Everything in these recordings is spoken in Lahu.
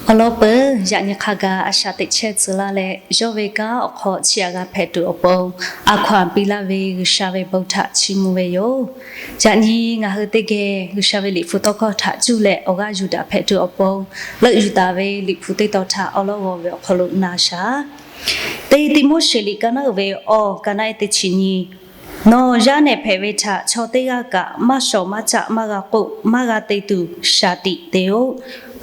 Awˬ lawn peuˬ, yaꞈ nyi hk'a gaˬ a shaꞈ teꞈ chehˇ tcuh laˇ leh, yawˇ ve kanˉ awˬ hk'aw chiˇ aꞈ g'a hpehꞈ tuˬ awˬ pon, a hkaw-anˬ piˇ laˇ ve G'uiˬsha ve bon htaꞈ chiˇ mvuh ve yoˬ. Yaꞈ nyi ngaˬ hui teˇ geh G'uiˬsha ve Liꞈ hpu tawˇ hkawˇ htaꞈ cuˇ leh awˬ g'aˇ yuˬ daꞈ hpehꞈ tuˬ awˬ pon, leuˆ yuˬ taˍ ve Liꞈ hpu teˇ tawn htaꞈ awˬ lawn g'awˬ ve awˬ hk'aw lo na shaˍ. Teˇ Tiˆmoˉseˍ liꞈ ka naˉ uiˍ ve awˬ, ka naˉ ehˉ teˇ chi nyi. Nawˬ yaˇ nehˬ hpehꞈ ve htaꞈ chaw teˇ g'aˇ kaꞈ maˇ shawˍ maˇ caˆ maˇ g'a k'oˆ, maˇ g'a te tuˬ shaˍ tiꞈ te-oˆ.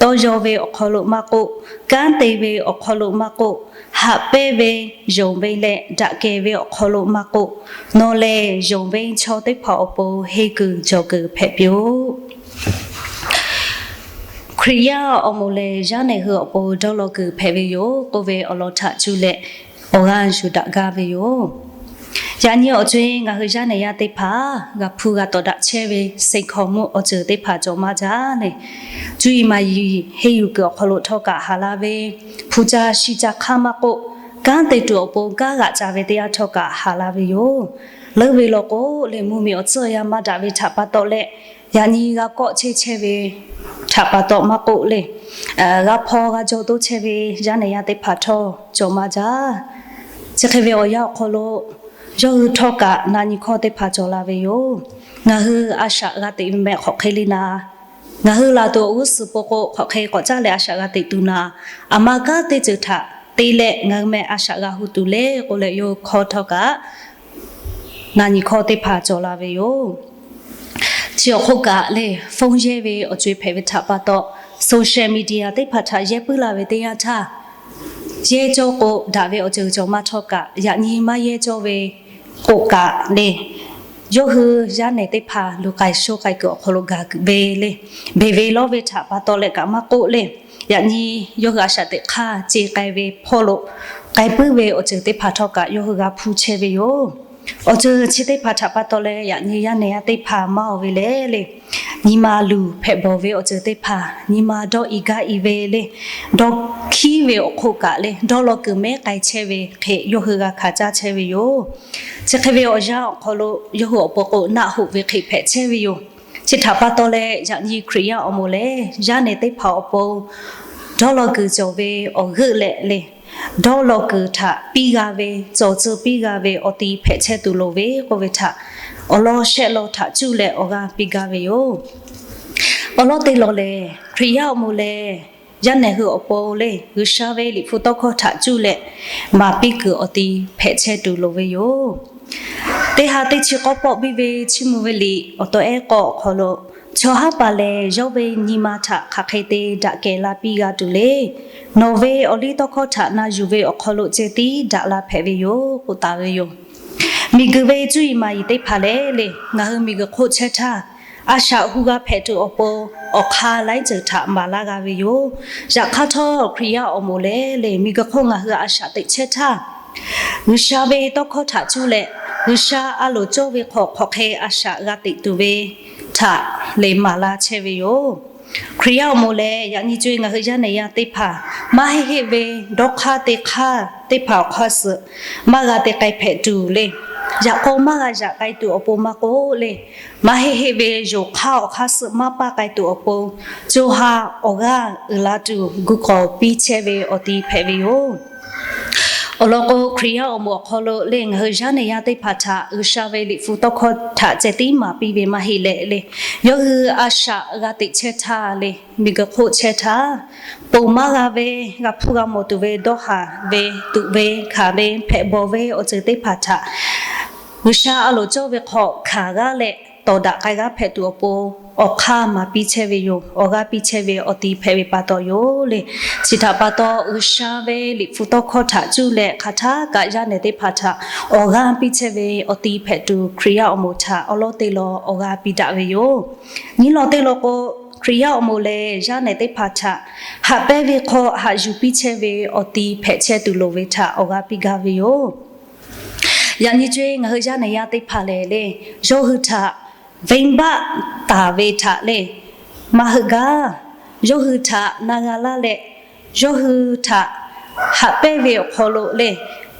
Tawˇ yaw ve awˬ hk'aw lo maˇ k'oˆ, kanˉ te ve awˬ hk'aw lo maˇ k'oˆ, haꞈ pehnˇ ve, yonˍ ve leh daꞈ kehˬ ve awˬ hk'aw lo maˇ k'oˆ, nawˬ lehˬ yonˍ ve chaw teˇ hpaˍ awˬ pon henˇ kuiˬ jawˬ kuiˬ hpehꞈ piˇ-oˆ. Hkriꞈ yaˇ awˬ moˍ lehˬ, yaˇ nehˬ hui awˬ pon dawˇ law kuiˬ hpehꞈ ve yoˬ k'oˆ ve awˬ lawn htaꞈ cuˇ leh awˬ g'aˇ yuˬ daꞈ gaˇ ve yoˬ. Yaꞈ nyi awˬ co-e ngaˬ hui yaˇ nehˬ yaˇ teˇ hpaˍ g'a hpu g'a tawˍ daꞈ chehˇ ve seˍ hkaoˍ monˇ awˬ ceuˬ teˇ hpaˍ cawˬ maˇ jaˇ lehˬ, cuˇ yiˍ maˍ yiˍ henˇ yuˬ kuiˬ awˬ hk'aw lo htawˇ kaꞈ haˍ la ve, hpu ca shi ca hk'aˇ maˇ k'oˆ, kanˉ te tuˬ awˬ pon kanˉ g'aꞈ ca ve teˇ yanˇ htawˇ kaꞈ haˍ la ve yoˬ. Leuˉ ve law k'o lehˬ, mvuhˇmiˬ awˬ tcuhˇ yanˇ maˇ daꞈ ve htaꞈ pa taw leh, yaꞈ nyi g'a kawˆ chehˇ chehˇ ve htaꞈ pa taw maˇ k'oˆ lehˬ, g'a hpaw g'a jaw toˇ chehˇ ve yaˇ nehˬ yaˇ teˇ hpaˍ htawˇ cawˬ maˇ jaˇ. Chi hk'e ve awˬ yanˇ awˬ hk'aw lo yawˇ hui htawˇ kaꞈ na nyi hkawˇ teˇ hpaˍ cawˬ la ve yoˬ. Ngaˬ hui a shaꞈ g'a teꞈ ve meh hk'awꞈ hk'e le naˍ, ngaˬ hui laˬ tuˬ awˬ g'uˇ suhˍ pon k'o hk'awꞈ hk'e k'awꞈ caˉ leh a shaꞈ g'a teꞈ tuˬ naˍ, aˬ ma kanˉ teˇ ceuˬ htaꞈ te leh ngaˬ hui meh a shaꞈ g'a hu tuˬ le k'oˆ leh, yawˇ hui hkawˇ htawˇ kaꞈ na nyi hkawˇ teˇ hpaˍ cawˬ la ve yoˬ. Chi awˬ hk'oˆ kaꞈ lehˬ, phone yehˇ ve awˬ co-e hpehꞈ ve htaꞈ pa taw, social media teˇ hpaˍ htaꞈ yehˇ puiˉ la ve teˇ yanˇ htaˇ, yehˇ cawˇ k'o daꞈ ve awˬ ceuˬ cawˬ maˇ htawˇ kaꞈ, yaꞈ nyi maˇ yehˇ cawˇ ve k'o kaꞈ lehˬ, yawˇ hui yaˇ nehˬ teˇ hpaˍ luˬ k'ai shoˆ k'ai kuiˬ awˬ hk'aw lo gaˬ ve lehˬ, beˬ ve lawˇ ve htaꞈ pa taw leh kaꞈ maˇ k'oˆ lehˬ, yaꞈ nyi yawˇ hui a shaꞈ teꞈ hk'aˇ ce k'ai ve hpawˇ lo k'ai puiˉ ve awˬ ceuˬ teˇ hpaˍ htawˇ kaꞈ yawˇ hui g'a hpuˇ chehˇ ve yoˬ. Awˬ ceuˬ chi teˇ hpaˍ htaꞈ pa taw leh yaꞈ nyi yaˇ nehˬ yaˇ teˇ hpaˍ maˇ oˬ ve lehˬ lehˬ, nyi ma luˬ hpehꞈ bawˬ ve awˬ ceuˬ teˇ hpaˍ, nyi ma dawˇ i gaˇ i ve lehˬ, dawˇ hkiˉ ve awˬ hk'oˆ kaꞈ lehˬ, dawˇ law kuiˬ mehˉ k'ai chehˇ ve hk'e yawˇ hui g'a hkanˍ caˇ chehˇ ve yoˬ. Chi hk'e ve awˬ yanˇ awˬ hk'aw lo yawˇ hui awˬ pon k'o naˆ hoꞈ ve hk'e hpehꞈ chehˇ ve yoˬ. Chi htaꞈ pa taw leh yaꞈ nyi Hkriꞈ yaˇ awˬ moˍ lehˬ, yaˇ nehˬ teˇ hpaˍ awˬ pon dawˇ law kuiˬ cawˬ ve awˬ g'euˆ leh lehˬ, dawˇ law kuiˬ htaꞈ piˇ g'a ve, cawˬ tcuh piˇ g'a ve awˬ ti hpehꞈ chehˇ tuˬ loˍ ve k'oˆ ve htaꞈ awˬ lawn shehˆ lawn htaꞈ cuˇ leh awˬ g'aˇ piˇ gaˇ ve yoˬ. Awˬ lawn teˇ lawn lehˬ, Hkriꞈ yaˇ awˬ moˍ lehˬ, yaˇ nehˬ hui awˬ pon lehˬ G'uiˬsha ve Liꞈ hpu tawˇ hkawˇ htaꞈ cuˇ leh maˍ piˇ kuiˬ awˬ ti hpehꞈ chehˇ tuˬ loˍ ve yoˬ. Teˇ ha teˇ chi k'awˇ pawˆ biˇ ve Chiˇ mvuh ve liꞈ awˬ taw ehˉ k'awˇ awˬ hk'aw lo, chaw haˉ paˍ lehˬ yawˇ ve nyi ma htaꞈ hk'aˬ hk'e te daꞈ kehˬ la piˇ g'a tuˬ le. Nawˬ ve awˬ liˇ tawˇ hkawˇ htaꞈ na yuˬ ve awˬ hk'aw lo ceh tiˉ daꞈ la hpehꞈ ve yoˬ k'oˆ taˍ ve yoˬ. Miˬguiˬ ve cuˇ yiˍ maˍ yiˍ teˇ hpaˍ lehˬ lehˬ, ngaˬ hui miˬguiˬ hk'oˆ chehˇ htaˇ, a shaꞈ hu g'a hpehꞈ tuˬ awˬ pon awˬ hk'aˇ laiˉ ceuˬ htaꞈ maˍ laˇ g'a ve yoˬ. Yaꞈ hk'aˇ htawˇ, Hkriꞈ yaˇ awˬ moˍ lehˬ lehˬ, miˬguiˬ hk'oˆ ngaˬ hui a shaꞈ teꞈ chehˇ htaˇ, G'uiˬsha ve tawˇ hkawˇ htaꞈ cuˇ leh G'uiˬsha a loˍ cawˇ ve hk'aw hk'awꞈ hk'e a shaꞈ g'a teꞈ tuˬ ve htaꞈ lehˬ maˍ la chehˇ ve yoˬ. Hkriꞈ yaˇ awˬ moˍ lehˬ, yaꞈ nyi co-e ngaˬ hui yaˇ nehˬ yaˇ teˇ hpaˍ maˇ heˆ heˆ ve dawˇ hk'aˇ te hk'aˇ teˇ hpaˍ awˬ hk'aˇ suh maˇ g'a te k'ai hpehꞈ tuˬ le. Yaꞈ k'aw maˇ g'a yaꞈ k'ai tuˬ awˬ pon maˇ k'oˆ le, maˇ heˆ heˆ ve yonˍ hk'aˇ awˬ hk'aˇ suh maˇ paˇ k'ai tuˬ awˬ pon, co ha awˬ g'aˇ uiˍ la tuˬ gu k'awˍ piˇ chehˇ ve awˬ ti hpehꞈ ve yoˬ. Awˬ lawn k'o, Hkriꞈ yaˇ awˬ moˍ awˬ hk'aw lo lehˬ, ngaˬ hui yaˇ nehˬ yaˇ teˇ hpaˍ htaꞈ G'uiˬsha ve Liꞈ hpu tawˇ hkawˇ htaꞈ ceh tiˉ maˍ piˇ ve maˇ heˆ leh lehˬ, yawˇ hui a shaꞈ g'a teꞈ chehˇ htaˇ lehˬ, miˬguiˬ hk'oˆ chehˇ htaˇ, ponˬ maˇ g'a ve, g'a hpuˇ g'a mawˬ tuˬ ve dawˇ haˍ ve, tuꞈ ve, hkanˍ ve, hpehꞈ bawˬ ve awˬ ceuˬ teˇ hpaˍ htaꞈ G'uiˬsha a loˍ cawˇ ve hk'aw hkanˍ g'aˇ leh tawˍ daꞈ k'ai g'aˇ hpehꞈ tuˬ awˬ pon, awˬ hk'aˇ maˍ piˇ chehˇ ve yoˬ. Awˬ g'aˇ piˇ chehˇ ve awˬ ti hpehꞈ ve pa taw yoˬ le. Chi htaꞈ pa taw, G'uiˬsha ve Liꞈ hpu tawˇ hkawˇ htaꞈ cuˇ leh hk'aˬ htaˇ kaꞈ yaˇ nehˬ teˇ hpaˍ htaꞈ awˬ g'aˇ piˇ chehˇ ve awˬ ti hpehꞈ tuˬ, Hkriꞈ yaˇ awˬ moˍ htaꞈ awˬ lawn teˇ lawn awˬ g'aˇ piˇ daꞈ ve yoˬ. Nyiˇ lawn teˇ lawn k'o, Hkriꞈ yaˇ awˬ moˍ lehˬ, yaˇ nehˬ teˇ hpaˍ htaꞈ haꞈ pehnˇ ve hk'aw haꞈ yuˬ piˇ chehˇ ve awˬ ti hpehꞈ chehˇ tuˬ loˍ ve htaꞈ awˬ g'aˇ piˇ gaˇ ve yoˬ. Yaꞈ nyi co-e ngaˬ hui yaˇ nehˬ yaˇ teˇ hpaˍ lehˬ lehˬ, yawˇ hui htaꞈ venˇbaˆ taˍ ve htaꞈ lehˬ maˇ heuˆ gaˇ. Yawˇ hui htaꞈ na g'a laˇ leh, yawˇ hui htaꞈ haꞈ pehnˇ ve awˬ hk'aw lo lehˬ,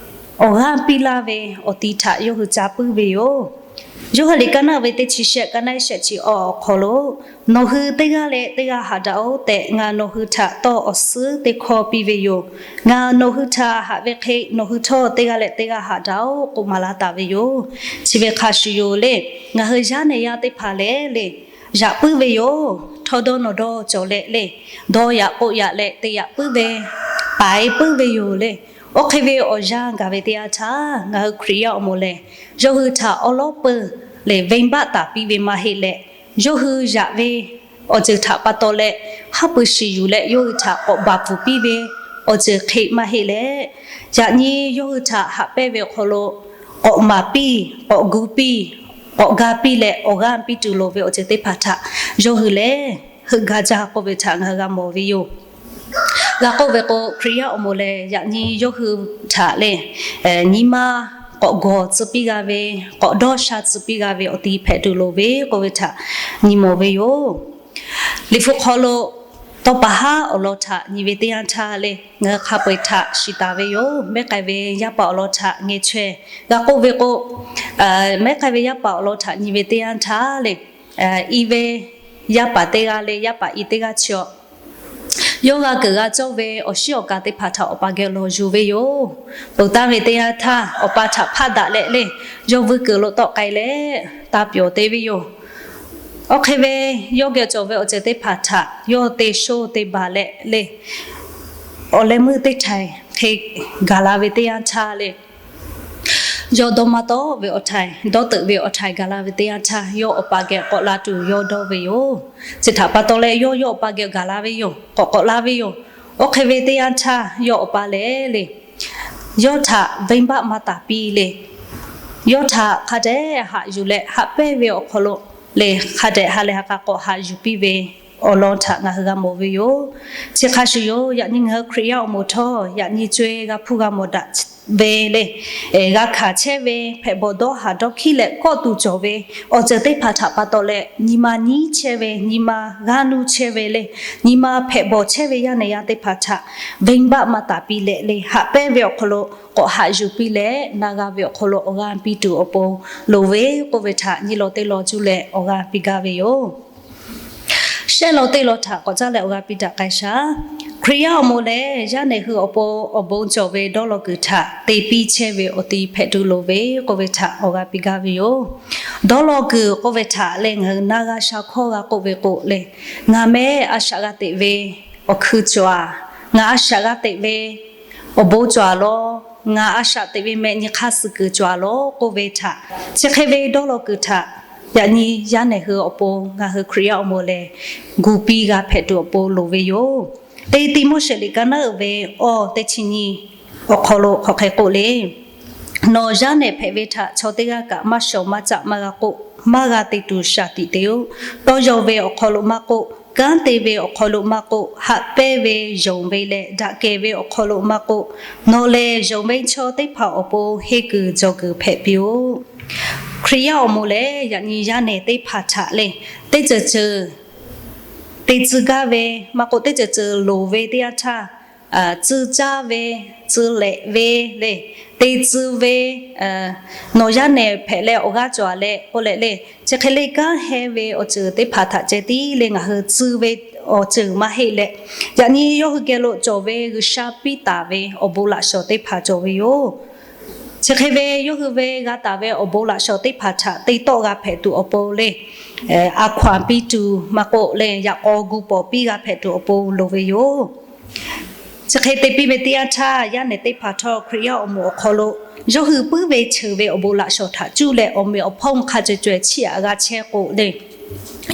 awˬ g'aˇ piˇ laˇ ve awˬ ti htaꞈ yawˇ hui ca puiˉ ve yoˬ. Yoˇhanˬ liꞈ kaˇ naˆ ve teˇ chi shehˆ, kaˇ naˆ shehˆ chi awˬ awˬ hk'aw lo, Nawˬ hui teˇ g'aˇ leh teˇ g'aˇ haꞈ daꞈ-oꞈ tehꞈ ngaˬ nawˬ hui htaꞈ tawˇ awˬ suhˉ teˇ hkawˇ piˇ ve yoˬ. Ngaˬ nawˬ hui htaꞈ haꞈ ve hk'e, nawˬ hui htawˇ teˇ g'aˇ leh teˇ g'aˇ haꞈ daꞈ-oꞈ k'oˆ maˍ laˇ taˍ ve yoˬ. Chi ve hk'a shuˍ yoˬ lehˬ, ngaˬ hui yaˇ nehˬ yaˇ teˇ hpaˍ lehˬ lehˬ, yaꞈ puiˉ ve yoˬ. Htawˇ dawˇ nawˬ dawˇ cawˬ leh lehˬ, dawˇ yaꞈ k'oˆ yaꞈ leh te yaꞈ puiˉ ve, paiˍ puiˉ ve yoˬ lehˬ. Oˇ hk'e ve awˬ yanˇ gaˬ ve teˇ yanˇ htaˇ, ngaˬ hui Hkriꞈ yaˇ awˬ moˍ lehˬ, yawˇ hui htaꞈ awˉ lawˉ peuˬ lehˬ venˇbaˆ taˍ piˇ ve maˇ heˆ leh, yawˇ hui yaꞈ ve awˬ ceuˬ htaꞈ pa taw leh, haˉ pui shiˍ yuˬ leh yawˇ hui htaꞈ k'awꞈ baˬ pfuhˍ piˇ ve awˬ ceuˬ hk'e maˇ heˆ leh, yaꞈ nyi yawˇ hui htaꞈ haꞈ pehnˇ ve awˬ hk'aw lo k'awꞈ maˍ piˇ, k'awꞈ gu piˇ, k'awꞈ ga piˇ leh awˬ g'aˇ piˇ tuˬ loˍ ve awˬ ceuˬ teˇ hpaˍ htaꞈ yawˇ hui lehˬ heuˆ gaˇ jaˇ k'oˆ ve htaꞈ ngaˬ hui g'a mawˬ ve yoˬ. G'a k'oˆ ve k'o, Hkriꞈ yaˇ awˬ moˍ lehˬ, yaꞈ nyi yawˇ hui htaꞈ lehˬ, nyi ma k'awꞈ gawˬ tcuh piˇ g'a ve, k'awꞈ dawˇ sha tcuh piˇ g'a ve awˬ ti hpehꞈ tuˬ loˍ ve k'oˆ ve htaꞈ nyi mawˬ ve yoˬ. Liꞈ hpu hk'aw lo tawˇ pa haˉ awˬ lawn htaꞈ nyi ve teˇ yanˇ htaˇ lehˬ, ngaˬ hui hk'a peu-eˬ htaꞈ shiˍ taˍ ve yoˬ. Mehˉ k'ai ve yaˇ paˍ awˬ lawn htaꞈ ngeh chaweh. G'a k'oˆ ve k'o, mehˉ k'ai ve yaˇ paˍ awˬ lawn htaꞈ nyi ve teˇ yanˇ htaˇ lehˬ, i ve yaˇ paˍ teˇ g'aˇ leh yaˇ paˍ i teˇ g'aˇ chi awˬ, yawˇ g'a keunˍ g'a cawˇ ve awˬ shiˉ awˬ ka teˇ hpaˍ htaꞈ awˬ pa geh lawˬ yuˬ ve yoˬ. Peuˬ taˍ ve teˇ yanˇ htaˇ, awˬ pa htaꞈ hpaˆ daꞈ leh lehˬ, yawˇ vuiˇ kuiˬ lo tawˆ k'ai leh taˇ pyawˬ te ve yoˬ. Oˇ hk'e ve yawˇ geh cawˬ ve awˬ ceuˬ teˇ hpaˍ htaꞈ yawˇ te shoˇ te baˬ leh lehˬ, awˬ leh meuˇ teˇ htaiˍ hk'e gaˬ la ve teˇ yanˇ htaˇ lehˬ, yawˇ dawˇ maˇ tawˆ ve awˬ htaiˍ, dawˇ teuꞈ ve awˬ htaiˍ gaˬ la ve teˇ yanˇ htaˇ, yawˇ awˬ pa geh k'awꞈ la tuˬ yawˇ dawˇ ve yoˬ. Chi htaꞈ pa taw leh yawˇ yawˇ awˬ pa geh gaˬ la ve yoˬ. K'awꞈ k'awꞈ la ve yoˬ. Oˇ hk'e ve teˇ yanˇ htaˇ, yawˇ awˬ pa lehˬ lehˬ, yawˇ htaꞈ venˇbaˆ maˇ taˍ piˇ leh, yawˇ htaꞈ hk'a dehꞈ haꞈ yuˬ leh haꞈ pehnˇ ve awˬ hk'aw lo lehˬ, hk'a dehꞈ ha lehˬ ha k'a k'awꞈ haꞈ yuˬ piˇ ve awˬ lawn htaꞈ ngaˬ hui g'a mawˬ ve yoˬ. Chi hk'a shuˍ yoˬ. Yaꞈ nyi ngaˬ hui Hkriꞈ yaˇ awˬ moˍ htawˇ, yaꞈ nyi co-e g'a hpuˇ g'a mawˬ daꞈ ve lehˬ, g'a hkanˍ chehˇ ve, hpehꞈ bawˬ dawˇ haˍ dawˇ hkiˉ leh kawˆ tuˬ cawˬ ve awˬ ceuˬ teˇ hpaˍ htaꞈ pa taw leh, nyi ma nyiˉ chehˇ ve, nyi ma g'aˇ nuˇ chehˇ ve lehˬ, nyi ma hpehꞈ bawˬ chehˇ ve yaˇ nehˬ yaˇ teˇ hpaˍ htaꞈ venˇbaˆ maˇ taˍ piˇ leh lehˬ, haꞈ pehnˇ ve awˬ hk'aw lo k'awꞈ haꞈ yuˬ piˇ leh, na g'a ve awˬ hk'aw lo awˬ g'aˇ piˇ tuˬ awˬ pon loˍ ve k'oˆ ve htaꞈ nyi law teˇ law cuˇ leh awˬ g'aˇ piˇ gaˇ ve yoˬ. Shehˆ lawn teˇ lawn htaꞈ k'awꞈ caˉ leh awˬ g'aˇ piˇ daꞈ k'ai shaˍ. Hkriꞈ yaˇ awˬ moˍ lehˬ, yaˇ nehˬ hui awˬ pon awˬ bon cawˬ ve dawˇ law kuiˬ htaꞈ te piˇ chehˇ ve awˬ ti hpehꞈ tuˬ loˍ ve k'oˆ ve htaꞈ awˬ g'aˇ piˇ gaˇ ve yoˬ. Dawˇ law kuiˬ k'oˆ ve htaꞈ lehˬ, ngaˬ hui na g'a sha hkawˇ g'a k'oˆ ve k'o lehˬ, ngaˬ mehˆ a shaꞈ g'a teꞈ ve awˬ hkui cawˬ-aˬ, ngaˬ a shaꞈ g'a teꞈ ve awˬ bon cawˬ-aˬ lawˬ, ngaˬ a shaꞈ teꞈ ve mehˆ nyi hk'aˇ suh kuiˬ cawˬ-aˬ lawˬ k'oˆ ve htaꞈ, chi hk'e ve dawˇ law kuiˬ htaꞈ yaꞈ nyi yaˇ nehˬ hui awˬ pon ngaˬ hui Hkriꞈ yaˇ awˬ moˍ lehˬ, gu piˇ g'a hpehꞈ tuˬ awˬ pon loˍ ve yoˬ. Teˇ Tiˆmoˉseˍ liꞈ ka naˉ uiˍ ve awˬ teˇ chi nyi awˬ hk'aw lo hk'aˬ hk'e k'oˆ le. Nawˬ yaˇ nehˬ hpehꞈ ve htaꞈ chaw teˇ g'aˇ kaꞈ maˇ shawˍ maˇ caˆ maˇ g'a k'oˆ, maˇ g'a te tuˬ shaˍ tiꞈ te-oˆ. Tawˇ yaw ve awˬ hk'aw lo maˇ k'oˆ, kanˉ te ve awˬ hk'aw lo maˇ k'oˆ, haꞈ pehnˇ ve yonˍ ve leh daꞈ kehˬ ve awˬ hk'aw lo maˇ k'oˆ, nawˬ lehˬ yonˍ ve chaw teˇ hpaˍ awˬ pon henˇ kuiˬ jawˬ kuiˬ hpehꞈ piˇ-oˆ. Hkriꞈ yaˇ awˬ moˍ lehˬ, yaꞈ nyi yaˇ nehˬ teˇ hpaˍ htaꞈ lehˬ, teˇ ceuˬ ceuˬ te tcuh gaˇ ve maˇ k'oˆ, teˇ ceuˬ ceuˬ loˍ ve teˇ yanˇ htaˇ, tcuh caˇ ve, tcuh lehꞈ ve lehˬ, te tcuh ve, nawˬ yaˇ nehˬ hpehꞈ leh awˬ g'aˇ cawˬ-aˬ leh k'oˆ leh lehˬ, chi hk'e le kanˉ hehnˇ ve awˬ ceuˬ teˇ hpaˍ htaꞈ ceh tiˉ lehˬ ngaˬ hui tcuh ve awˬ ceuˬ maˇ heˆ leh, yaꞈ nyi yawˇ hui geh lo cawˬ ve G'uiˬsha piˇ taˍ ve awˬ bon laꞈ shawˍ teˇ hpaˍ cawˬ ve yoˬ. Chi hk'e ve yawˇ hui ve g'a taˍ ve awˬ bon laꞈ shawˍ teˇ hpaˍ htaꞈ te tawˆ g'a hpehꞈ tuˬ awˬ pon lehˬ, a hkaw-anˬ piˇ tuˬ maˇ k'oˆ lehˬ, yaꞈ k'aw gu pawˍ piˇ g'a hpehꞈ tuˬ awˬ pon loˍ ve yoˬ. Chi hk'e te piˇ ve teˇ yanˇ htaˇ, yaˇ nehˬ teˇ hpaˍ htawˇ Hkriꞈ yaˇ awˬ moˍ awˬ hk'aw lo yawˇ hui puiˉ ve cheuˬ ve awˬ bon laꞈ shawˍ htaꞈ cuˇ leh awˬ meꞈ awˬ hponˇ hk'a caweh caweh chiˇ aꞈ g'a chehˇ k'o lehˬ,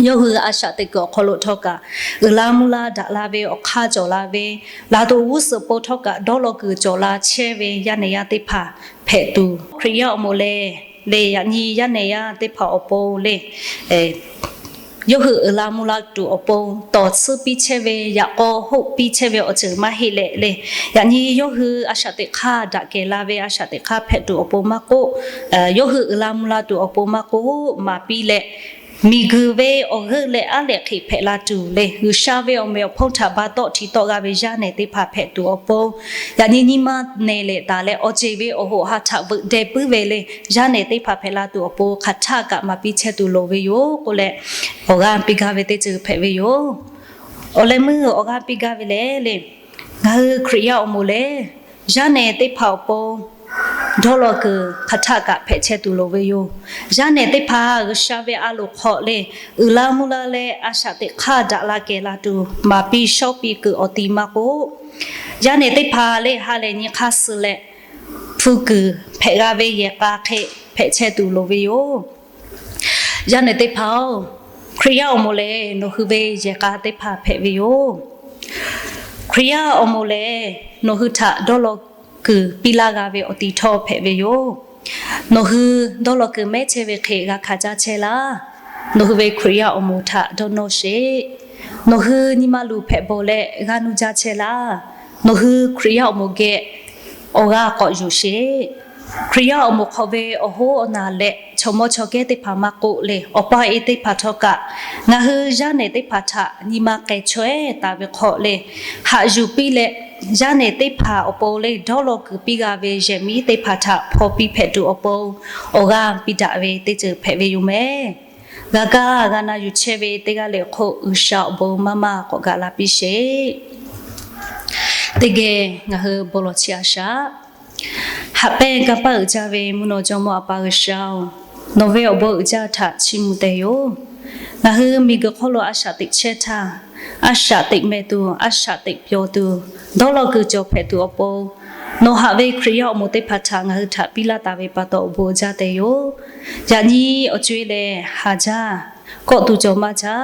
yawˇ hui a shaꞈ teꞈ kuiˬ awˬ hk'aw lo htawˇ kaꞈ uiˍ la mvuh la daꞈ la ve awˬ hk'aˇ cawˬ la ve, laˬ tuˬ g'uˇ suhˍ po htawˇ kaꞈ dawˇ law kuiˬ cawˬ la chehˇ ve yaˇ nehˬ yaˇ teˇ hpaˍ hpehꞈ tuˬ, Hkriꞈ yaˇ awˬ moˍ lehˬ, lehˬ yaꞈ nyi yaˇ nehˬ yaˇ teˇ hpaˍ awˬ pon lehˬ, yawˇ hui uiˍ la mvuh la tuˬ awˬ pon tawˍ tsuhˇ piˇ chehˇ ve, yaꞈ k'aw hoˆ piˇ chehˇ ve awˬ ceuˬ maˇ heˆ leh lehˬ, yaꞈ nyi yawˇ hui a shaꞈ teꞈ hk'aˇ daꞈ kehˬ la ve a shaꞈ teꞈ hk'aˇ hpehꞈ tuˬ awˬ pon maˇ k'oˆ, yawˇ hui uiˍ la mvuh la tuˬ awˬ pon maˇ k'oˆ maˍ piˇ leh, Miˬguiˬ ve awˬ g'euˆ leh aˉ lehꞈ hk'e hpehꞈ la tuˬ le, G'uiˬsha ve awˬ meh awˬ hponˇ htaꞈ ba tawˆ hti tawˆ g'a ve yaˇ nehˬ teˇ hpaˍ hpehꞈ tuˬ awˬ pon, yaꞈ nyi nyi ma nehˬ lehˬ taˍ leh awˬ ceˬ ve awˬ hoꞈ ha htaꞈ veuꞈ deh puiˉ ve le, yaˇ nehˬ teˇ hpaˍ hpehꞈ la tuˬ awˬ pon hk'aˬ htaˆ kaꞈ maˍ piˇ chehˇ tuˬ loˍ ve yoˬ k'oˆ leh, awˬ g'aˇ piˇ gaˇ ve teˇ ceuˬ hpehꞈ ve yoˬ. Awˬ leh meuˇ awˬ g'aˇ piˇ gaˇ ve lehˬ le, ngaˬ hui Hkriꞈ yaˇ awˬ moˍ lehˬ, yaˇ nehˬ teˇ hpaˍ awˬ pon dawˇ law kuiˬ hk'aˬ htaˆ kaꞈ hpehꞈ chehˇ tuˬ loˍ ve yoˬ. Yaˇ nehˬ teˇ hpaˍ G'uiˬsha ve a loˍ hk'aw le, uiˍ la mvuh la leh a shaꞈ teꞈ hk'aˇ daꞈ la kehˬ la tuˬ maˍ piˇ shawˉ piˇ kuiˬ awˬ ti maˇ k'oˆ, yaˇ nehˬ teˇ hpaˍ le ha lehˬ nyi hk'aˇ suh leh hpu kuiˬ hpehꞈ g'a ve yehˬ k'a hk'e hpehꞈ chehˇ tuˬ loˍ ve yoˬ. Yaˇ nehˬ teˇ hpaˍ-oˬ, Hkriꞈ yaˇ awˬ moˍ lehˬ nawˬ hui ve yehˬ k'a teˇ hpaˍ hpehꞈ ve yoˬ. Hkriꞈ yaˇ awˬ moˍ lehˬ nawˬ hui htaꞈ dawˇ law kuiˬ piˇ laˇ g'a ve awˬ ti htawˇ hpehꞈ ve yoˬ. Nawˬ hui dawˇ law kuiˬ mehˉ chehˇ ve hk'e g'a hkanˍ caˇ chehˇ laˇ. Nawˬ hui ve Hkriꞈ yaˇ awˬ moˍ htaꞈ dawˇ nawˇ sheˍ. Nawˬ hui nyi ma luˬ hpehꞈ bawˬ leh g'aˇ nuˇ jaˇ chehˇ laˇ. Nawˬ hui Hkriꞈ yaˇ awˬ moˍ geh awˬ g'aˇ k'awꞈ yuˬ sheˍ. Hkriꞈ yaˇ awˬ moˍ hk'aw ve awˬ hoˉ awˬ naˬ leh chaw mawˇ chaw kehˉ teˇ hpaˍ maˇ k'oˆ le, awˬ pa e teˇ hpaˍ htawˇ kaꞈ ngaˬ hui yaˇ nehˬ teˇ hpaˍ htaꞈ nyi ma k'ai chaweh taˍ ve hk'aw le, haꞈ yuˬ piˇ leh, yaˇ nehˬ teˇ hpaˍ awˬ pon le dawˇ law kuiˬ piˇ g'a ve yehˬ miˉ teˇ hpaˍ htaꞈ hpaw piˇ hpehꞈ tuˬ awˬ pon awˬ g'aˇ piˇ daꞈ ve teˇ ceuˬ hpehꞈ ve yoˬ mehˍ. G'a kaˇ g'a na yuˬ chehˇ ve teˇ g'aˇ leh hk'oˆ G'uiˬsha awˬ bon maˇ maˇ k'awꞈ gaˬ la piˇ sheˍ. Teˇ geh ngaˬ hui bon lawˬ chi a shaꞈ, haꞈ pehnˇ kanˇ paˆ uiˍ jaˇ ve mvuhˇ naw jawˇmawˇ A pa G'uiˬsha-oˬ, nawˬ ve awˬ bon uiˍ jaˇ htaꞈ chiˇ mvuh tehꞈ yoˬ. Ngaˬ hui miˬguiˬ hk'oˆ lo a shaꞈ teꞈ chehˇ htaˇ, a shaꞈ teꞈ meh tuˬ, a shaꞈ teꞈ pyawˬ tuˬ, dawˇ law kuiˬ cawˬ hpehꞈ tuˬ awˬ pon, nawˬ haꞈ ve Hkriꞈ yaˇ awˬ moˍ teˇ hpaˍ htaꞈ ngaˬ hui htaꞈ piˇ laˇ taˍ ve pa taw awˬ bon uiˍ jaˇ tehꞈ yoˬ. Yaꞈ nyi awˬ co e lehˬ haˍ jaˇ, kawˆ tuˬ cawˬ maˇ jaˇ,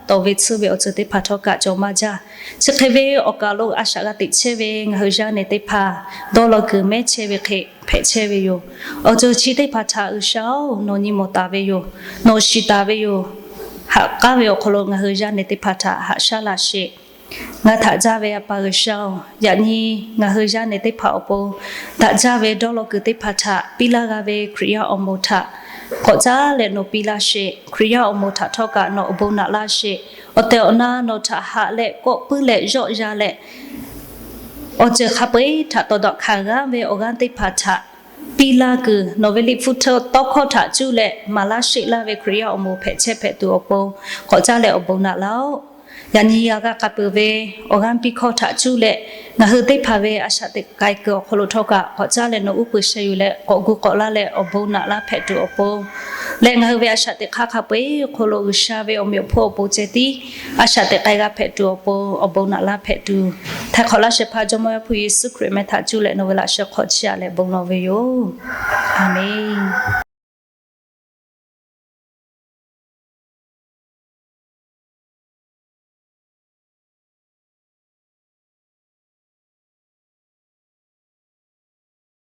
tawˍ ve tsuhˇ ve awˬ ceuˬ teˇ hpaˍ htawˇ kaꞈ cawˬ maˇ jaˇ. Chi hk'e ve awˬ kaˬ lo a shaꞈ g'a teꞈ chehˇ ve ngaˬ hui yaˇ nehˬ teˇ hpaˍ dawˇ law kuiˬ mehˉ chehˇ ve hk'e hpehꞈ chehˇ ve yoˬ. Awˬ ceuˬ chi teˇ hpaˍ htaꞈ G'uiˬsha-oˬ, nawˬ nyi mawˬ taˍ ve yoˬ. Nawˬ shiˍ taˍ ve yoˬ. Haꞈ k'aˉ ve awˬ hk'aw lo ngaˬ hui yaˇ nehˬ teˇ hpaˍ htaꞈ haꞈ shaˉ laˇ sheˍ. Ngaˬ htaꞈ jaˇ ve A pa G'uiˬsha-oˬ, yaꞈ nyi ngaˬ hui yaˇ nehˬ teˇ hpaˍ awˬ pon daꞈ jaˇ ve dawˇ law kuiˬ teˇ hpaˍ htaꞈ piˇ laˇ g'a ve Hkriꞈ yaˇ awˬ moˍ htaꞈ k'awꞈ caˉ leh nawˬ piˇ laˇ sheˍ. Hkriꞈ yaˇ awˬ moˍ htaꞈ htawˇ kaꞈ nawˬ awˬ bon naꞈ laˇ sheˍ. Awˬ tehˬ awˬ na nawˬ htaꞈ haꞈ leh kawˆ puiˉ leh yawˆ ya leh, awˬ ceuˬ hk'a peu-eˬ htaꞈ tawˍ daꞈ hkanˍ g'aˇ ve awˬ g'aˇ teˇ hpaˍ htaꞈ piˇ laˇ kuiˬ nawˬ ve Liꞈ hpu tawˇ hkawˇ htaꞈ cuˇ leh maˍ laˇ sheˆ laˇ ve Hkriꞈ yaˇ awˬ moˍ hpehꞈ chehˇ hpehꞈ tuˬ awˬ pon k'awꞈ caˉ leh awˬ bon naꞈ laˇ-oˆ. Yaꞈ nyi g'a kaˇ k'a peuˬ ve awˬ g'aˇ piˇ hkawˇ htaꞈ cuˇ leh ngaˬ hui teˇ hpaˍ ve a shaꞈ teꞈ k'ai kuiˬ awˬ hk'aw lo htawˇ kaꞈ k'awꞈ caˉ leh nawˬ uˉ peunˍ sheh yuˬ leh k'awꞈ gu k'awꞈ laˇ leh awˬ bon naꞈ laˇ hpehꞈ tuˬ awˬ pon leh ngaˬ hui ve a shaꞈ teꞈ hk'aˇ hk'a peu-eˬ awˬ hk'aw lo G'uiˬsha ve awˬ meꞈ awˬ hponˇ awˬ pon ceh tiˉ a shaꞈ teꞈ k'ai g'a hpehꞈ tuˬ awˬ pon awˬ bon naꞈ laˇ hpehꞈ tuˬ, htaiˍ hk'awꞈ laˇ shehˍ hpaˇ Jawˇmawˇ Yaˇ hpu Yeˍsuˆ Hkriꞈ meh htaꞈ cuˇ leh nawˬ ve laꞈ sheh hk'aw chiˇ aꞈ leh bon lawˬ ve yoˬ. A menˬ.